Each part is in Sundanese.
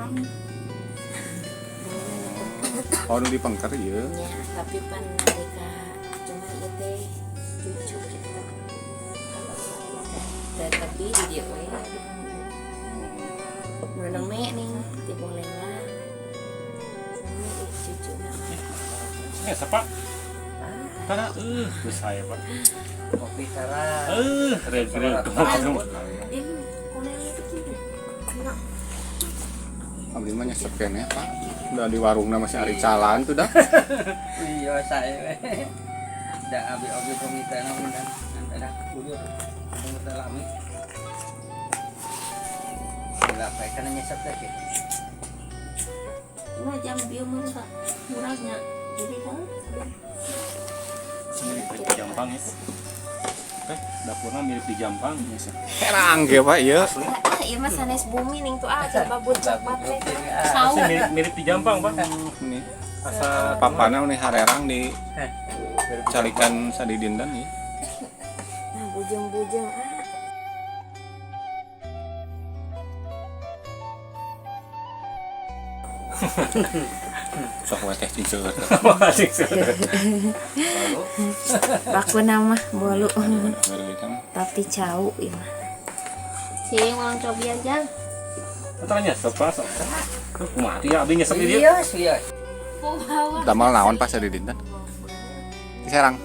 Pami. Oh, nu di pengker ieu. Nya, tapi pan mereka cuma ieu teh cucu gitu. Tapi di dieu we. Nu neme nih ti Bolengah. Sami cucu na. Eh, siapa? Tara, geus saya, Pak. Kopi tara. Reg-reg. Ini koneng itu kieu. Enak. Abdi mah nyesep keneh, Pak. Udah di warungna masih ari calan tuh dah. Iya saya. Da abi oge pamita na undang. Dah udur. Tunggu lami. Lah kana nyesep teh kitu. Nah, jam bieu mah murahnya. Jadi kan Mirip di Jampang ya. Teh, dapurnya mirip di Jampang. Herang ge, Pak, ieu. Ah, ieu mah sanes bumi ning tuh ah coba but coba teh. Sau. Asli mirip, mirip di Jampang, Pak. Ini Asa papana nih harerang di calikan sadidinten ya. Nah, bujeng-bujeng ah. Sok we teh cinceur. Asik. Bakuna mah bolu. Baru. Tapi cau ieu mah. Sing ulang cobian jang. Tanya nyesep, Pak. Sok. Kumaha ya abdi nyesep di dieu? Iya, iya. Damel naon Pak sadidinten? Di Serang.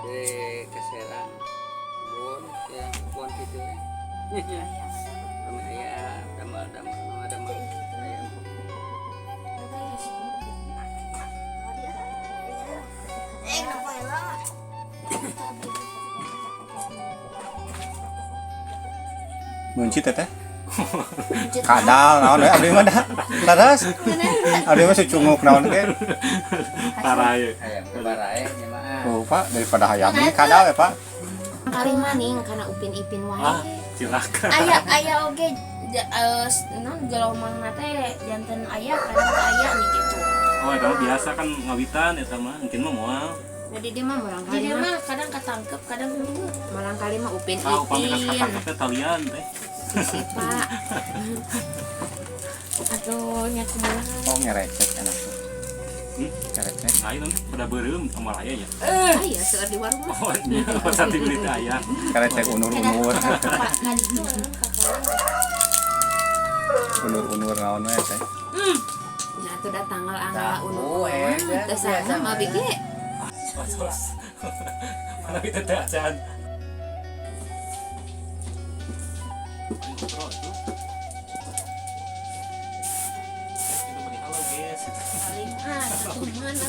Di keserang. Kebun, ya, kebun gitu. Kami aya damel damel damel ayam. Meunci teteh. Kadal naon we abdi mah dah. Laras. Abdi mah sucunguk naon ge. Tara ye. Ayam kebarae nya mah. Oh, Pak, daripada hayam ini kadal ya, Pak. Kali maning kana upin-ipin wae. Ah, cilaka. Aya aya oge non gelombang teh janten aya kadang teu aya nih gitu. Oh, eta mah biasa kan ngawitan eta mah, mungkin mah moal. Jadi dia mah barangkali dia mah kadang ketangkep kadang henteu. Barangkali mah upin Tahu pami ipin. katangkep teh talian teh. Si Pak. Atau nya kumaha. Oh, ngerecek enak. Hmm? Ngerecek. Lain nanti pada beureum sama aya ya. Aya seueur di warung mah. Oh, nya sati beli teh aya. Ngerecek unur-unur. Pak kaditu anu ka Unur-unur naon we teh. Nah, tuh dah tanggal anggal Tahu, unur. eh, Teu sana mah abi ge. Tos. Mana kita teh acan. Halo guys. Paling ah, satu mana.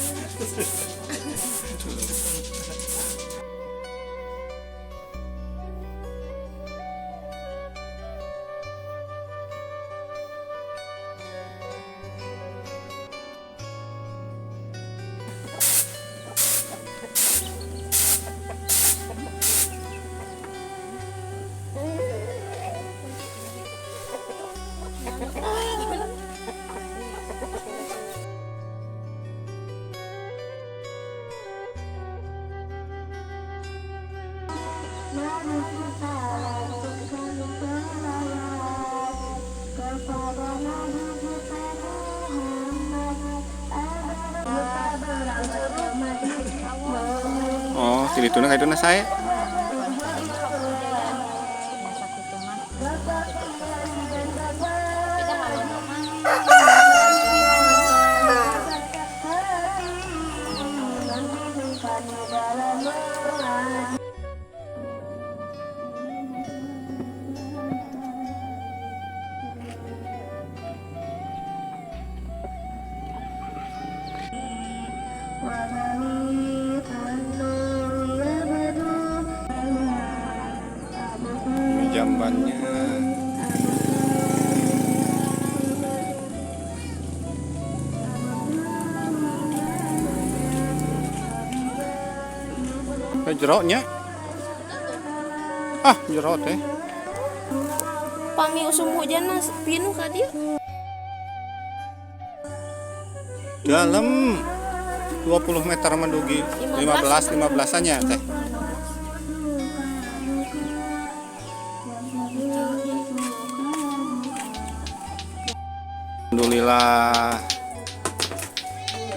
Oh, ti dituna ka dituna sae. Ini jambannya. Jeroknya. Ah, jerok teh. Pami usum hujan mah pinuh ka dieu. Dalam 20 meter mendugi 15 15-annya teh. Alhamdulillah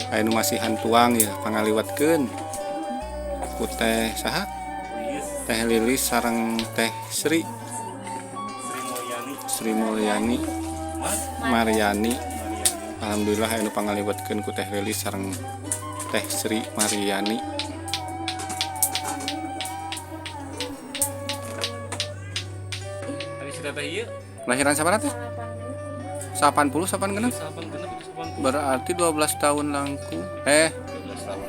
aya nu masihan tuang ya pangaliwatkeun ku teh saha? Teh Lilis sareng Teh Sri. Sri Mulyani. Mariani. Alhamdulillah aya nu pangaliwatkeun ku Teh Lilis sareng Teh Sri Mariani. Tadi si teteh ieu Lahiran sabaraha teh? 80 8 genep? 8 genep itu 80. Berarti 12 tahun langkung. 12 tahun.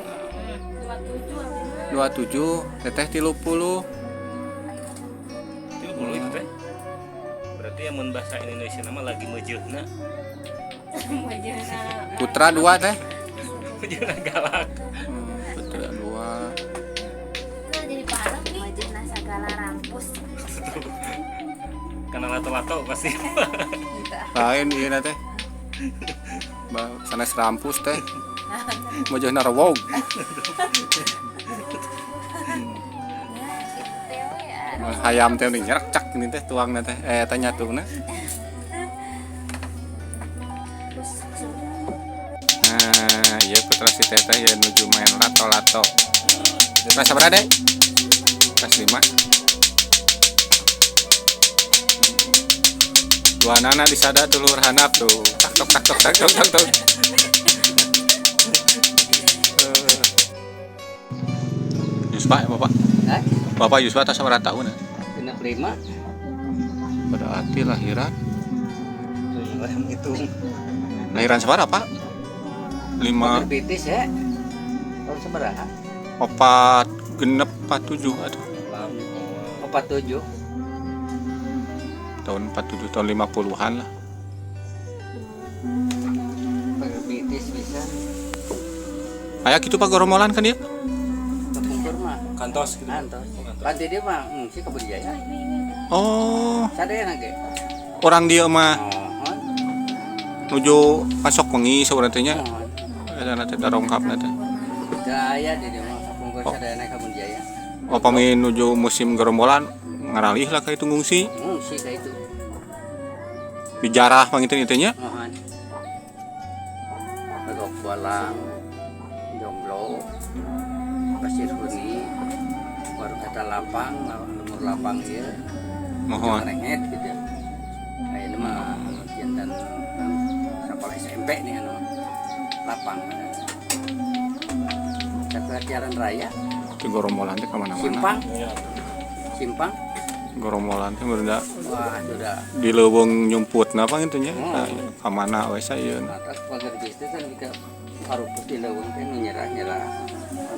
27, teteh 30. 30 itu teh. Berarti yang mun bahasa Indonesia nama lagi meujeuhna. Putra 2 teh. Meujeuhna galak. Putra 2. Nah, jadi parah nih. Wajahna sagala rampus. Karena lato-lato pasti. Lain ieu na teh. Sanes rampus teh. Meujeuhna rewog. Hayam teh nih nyerak cak ini teh tuangna teh. Teh nyatuna. Nah, ieu putra si teteh ieu nuju main lato-lato. Kelas sabaraha, Dek? Kelas 5. Dua nana disada dulur handap tuh. Tak tok tak tok tak tok tak tok. Yuspa ya Bapak? Hah? Bapak Yuspa atas sabaraha tahun ya? 65. Berarti lahiran? Itu. Lahiran sabaraha, Pak? 5 Betis ya. Tahun sabaraha? 4 genep 47 atuh. 47. Tahun 47 tahun 50-an lah. Betis bisa. Aya kitu Pak goromolan kan dia? Kepungkur mah. Kantos gitu. Kantos. Panti dia mah ngungsi ke Budijaya. Oh, Sadayana ge. orang dia mah Mohon. nuju masuk wengi saurang teh nya. Mohon. Eta na teh darongkapna teh. Teu aya di dieu mah kapungkur sadayana ka Budijaya. Oh, pami nuju musim gerombolan ngaralih lah ka itu ngungsi. Ngungsi ka itu. Dijarah panginten itu nya. Mohon. Legok Bolang, Jomblo, Pasir Huni, baru kata lapang, lemur lapang ieu. Mohon. Renget gitu. Ayeuna mah jantan sekolah SMP nih anu lapang. Satu jalan raya, Itu gorombolan teh kemana-mana. simpang, simpang. Gorombolan teh beurda Wah, sudah. di leuweung nyumputna panginten nya. Hmm. Nah, ka mana we sayeuna. Atas pagar bisnis kan kita harupus di leuweung teh nu nyerah-nyerah.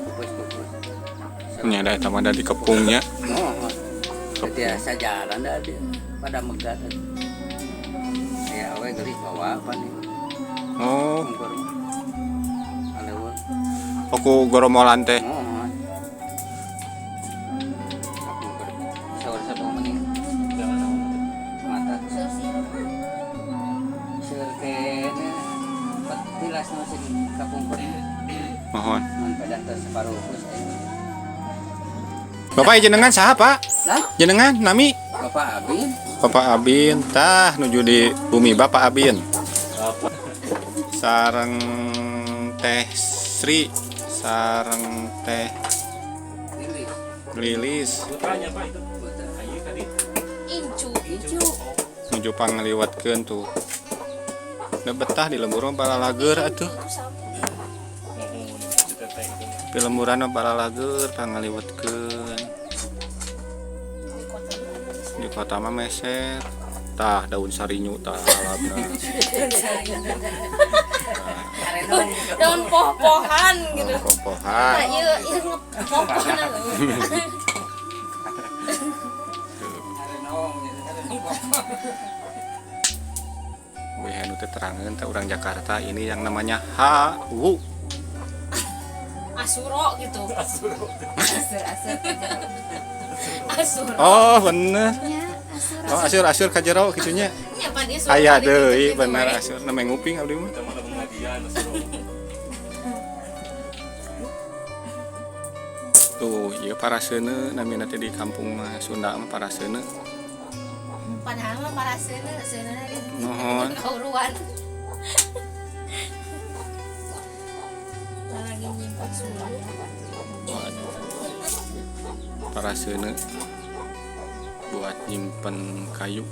Kupus-kupus. Nya da eta mah da dikepungnya. Oh, biasa jalan dah dia pada megat. Ya, awe gelis bawa apa nih? Oh, Pungkur. Aleuweung. aku goromolan teh. Oh. Kapungkur. Saur satu menit. Mata. Seur kene petilas nu sing kapungkur. Mohon. Mun pada teu separuh pus. Bapak jenengan saha, Pak? Hah? Jenengan nami? Bapak Abin. Bapak Abin, tah nuju di bumi Bapak Abin. Sareng Teh Sri, sareng Teh Lilis. Lilis Putranya Pak itu. Ayo tadi. Incu. Incu. nuju pangaliwatkeun tuh. Da betah di lembur mah balalager atuh. Mohon si teteh itu. Di lemburan mah balalager pangaliwatkeun. Di kota mah meser. Tah daun sarinyu tah alabna. Daun poh-pohan gitu. Popohan. Nah, ieu ieu ngepoh-pohan. Harenong gitu. Wih, anu teh terangeun teh urang Jakarta ini yang namanya HW. Asuro gitu. Asur asur. Asuro. Oh, bener. Ya, asur. Oh, asur asur ka jero kitu nya. Nya pan ieu Aya deui bener asur namanya nguping abdi mah. Kita mah pengajian seru. Tuh, ieu paraseuneu namina teh di kampung mah Sunda mah paraseuneu. Padahal mah paraseuneu seuneu di Nuhun. kauruan. Lagi nyimpan suluh. Waduh. Para seuneu buat nyimpen kayu.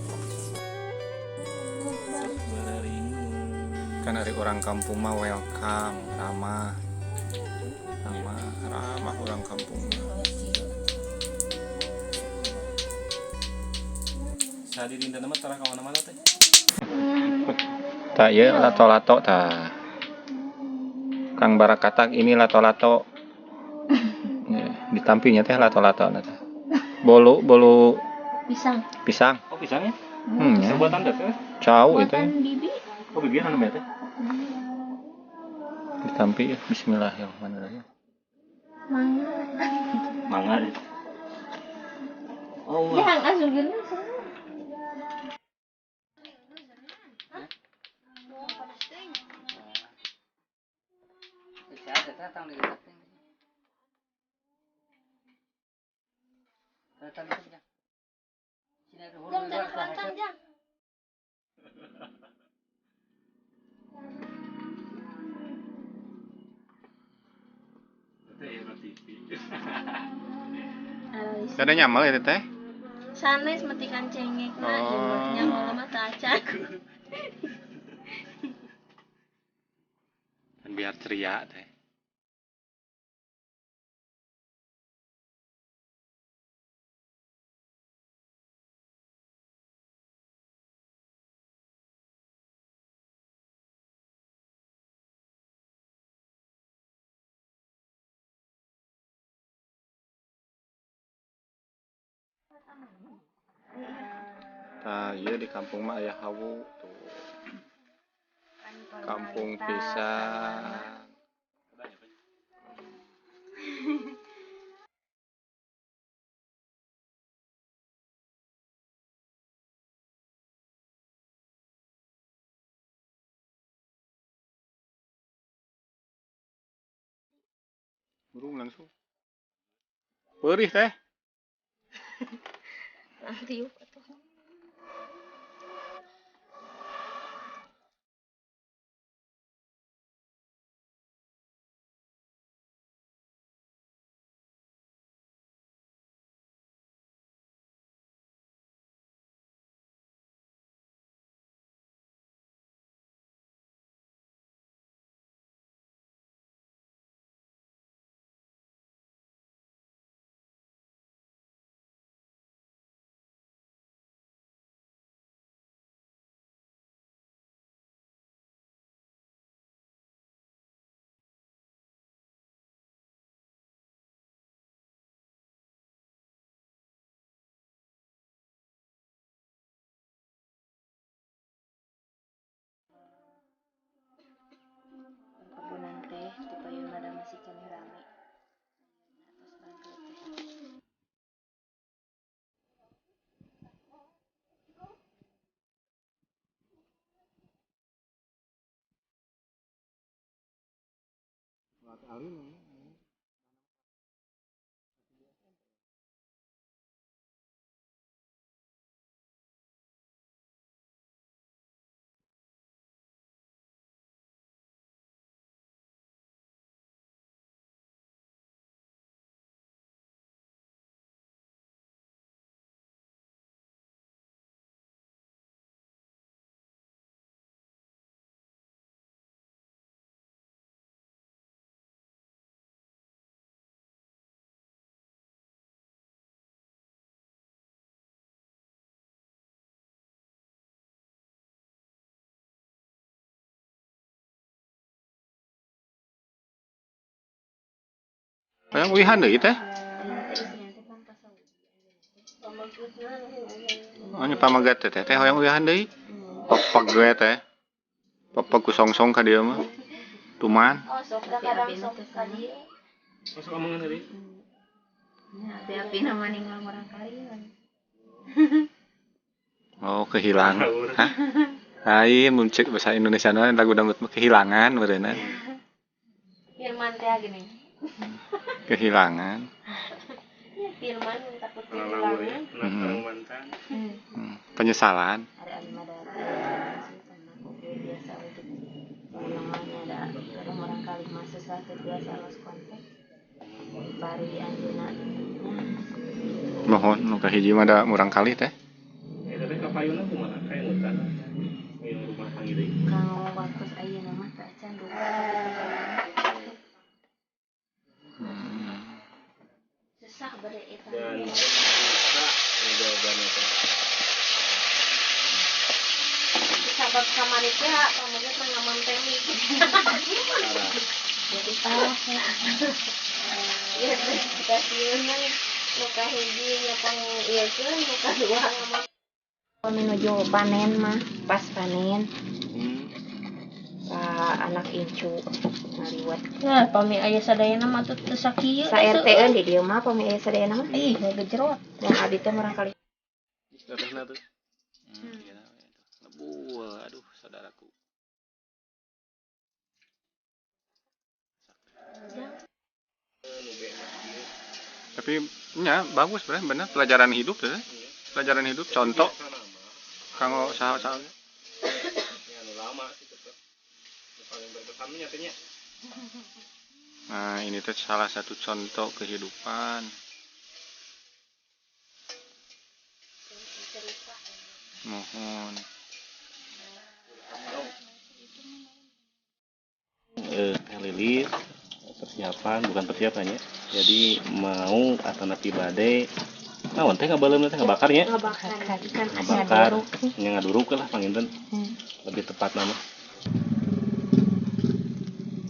Kan dari orang kampung mah welcome, ramah. Ramah, ramah orang kampung. Sadi dinda mah tara ka mana-mana teh. Tak ya lato-lato ta. Kang Barakatak ini lato-lato. Ya, ditampinya teh lato-lato na teh. Bolu bolu Pisang. Pisang. Oh, pisangnya? Ya. Buatan teh. Cau itu. Buatan bibi. Oh, bibi anu teh. Ditampi ya. Bismillahirrahmanirrahim. Mangga. Mangga. Oh. Ya, asup geuna. Bisa ada datang di datang. Datang itu ya. Sini ada huruf Jang, jangan keroncong, Jang. Ada nyamal ya teh? Sanes metikan cengek na, Oh. ieu mah nyamal mah teu acan. Kan biar ceria teh. Nah, iya di kampung mah aya hawu tuh. Kampung pisang. Burung langsung. Perih teh. Nanti yuk atuh. Perkebunan teh di payun mah masih keneh rame. Atos bangkrut teh. Hayang uihan deui teh. Oh, nya pamagat teh teh hoyong uihan deui. Pepeg we teh. Pepeg ku songsong ka dieu mah. Tuman. Oh, sok kadang sok ka dieu. Masuk omongan tadi. Api-api nama ninggal orang kali. Oh, kehilangan. Hah? Lain mun cek bahasa Indonesia na lagu dangdut mah kehilangan meureunna. Firman teh gini. Kehilangan. Ya, Firman takut Pengalaman ya, kehilangan. pernah ketemu mantan. Penyesalan. Ada alima darah. Biasa untuk Biasa teu biasa lost kontak. Bari anjeunna nya. Mohon nu kahiji mah da murang kali teh. Eta teh kapayunna kumaha kayak hutan. Yang rumah panggil deui. Kanggo waktu ayeuna mah teu acan duka tapi kapayunna. Susah bere eta. Dan bisa jawabannya teh. Sabab kamari teh pamungkas mah ngaman temi. Parah. Jadi parah ya. Ya kita sieun nu kahiji nyepeng ieu keun nu kadua ngaman. Menuju panen mah pas panen ka anak incu ngaliwat. Nah, pami aya sadayana mah tuh teu sakieu. Sa RT-eun di dieu mah pami aya sadayana mah. Ih, ngegejrot. Yang abi teh murang kali Tetehna tuh. Nebul, aduh saudaraku. Tapi nya bagus bener, bener pelajaran hidup teh. Pelajaran hidup contoh kanggo saha-saha. Ya anu lama sih tetep. Nu paling berkesan nya teh nya. Nah, ini teh salah satu contoh kehidupan. Mohon. Teh Lilis persiapan bukan persiapannya. Jadi mau atanapi bade naon teh ngabaleum teh ngabakar nya. ngabakar ikan Ngabakar. Nya ngaduruk lah panginten. Lebih tepat nama.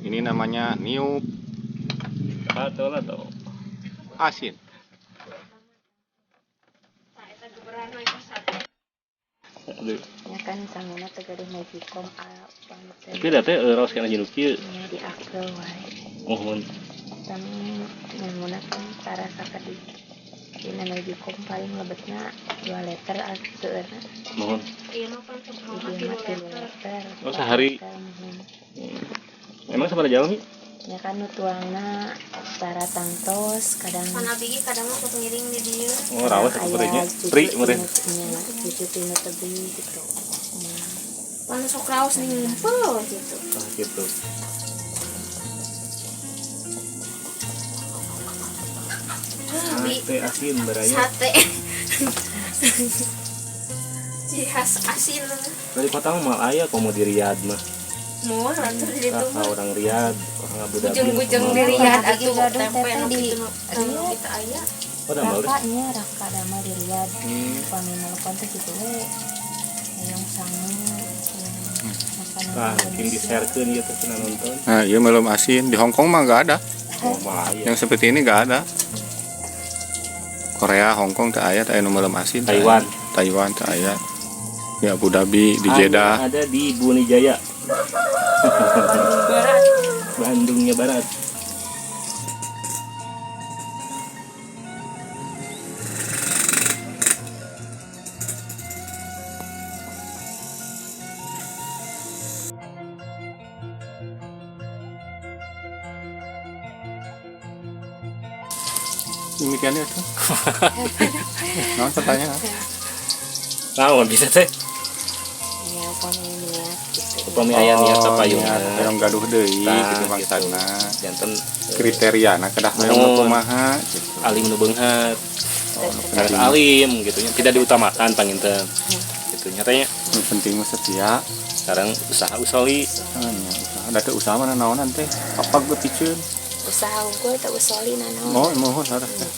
Ini namanya niup Atau lah atau. asin. Aduh. Ya kan sanguna teh gaduh magicom banget teh. Tapi da teh raos kana jeung nu kieu. Nya diakel wae. Mohon. Sami nyanguna kan tara sakedik. Dina magicom paling lebetna 2 liter seueurna. Mohon. Ieu mah pan sok Di mah dieu mah 3 3 liter. liter. Oh, sehari. 4 liter, muhun. Emang sabaraha jalmi? Ya kan nu tuangna tara tangtos kadang Pan abi ge kadang mah sok ngiring di dieu. Oh, raos kadang atuh nya. aya cucu Pri meureun. nya, cucu tinu tebi gitu. Nah, Pan sok raos nih ngumpul gitu. Ah gitu. Abi Sate asin baraya. sate. Ciri khas asin. Dari kota mah mal aya komo di Riyadh mah. Moal atuh di ditu Tah mah. orang Riyadh, orang Abu Dhabi. Bujeng-bujeng semua. di Riyadh Abi atuh gaduh tempe teteh nu di kitu nu Riyadh. kita aya. Oh, damel deh. Rakanya raka damel di Riyadh. Hmm. Upami nelpon teh kitu we. Hayang sangu hayang makanan Nah, mungkin Indonesia. di-sharekeun ieu teh cenah nonton. Nah, iya belum asin. Di Hong Kong mah nggak ada. Oh, mal aya. Yang seperti ini nggak ada. Korea, Hong Kong tak aya, tak aya nu meuleum asin. Teu aya. Taiwan. Taiwan tak aya. Di Abu Dhabi, di Hanya Jeddah. ada di Buni Jaya, Bandung Barat. Bandungnya Barat. Demikian itu. Naon pertanyaan? Naon bisa teh? Ya upami niat gitu. Upami aya niat kapayunna. niat hoyong gaduh deui Tah, gitu maksudna. Janten Kriteriana kedah hoyong nu Mohon. kumaha gitu. alim nu beunghar, Oh, nu harus penting. alim gitu nya, tidak diutamakan panginten. Gitu nya teh nya. Nu penting mah setia. Sekarang usaha usoli Ah, nya usaha. Da teu usaha mana naonan teh. Kapak ge piceun. Usaha unggul teu usoli nanaon. Oh, mohon harus teh.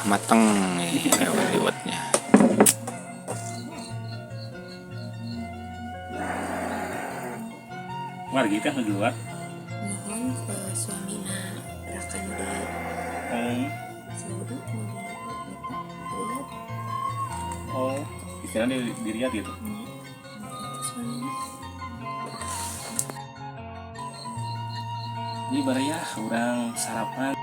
Mateng nih liwet-liwetnya. Wargi teh nu di luar. Mohon ke suamina rakan di Saudi nu di eta Riyadh. Oh, istilahnya di Riyadh gitu. Itu suamina. Ini baraya urang sarapan.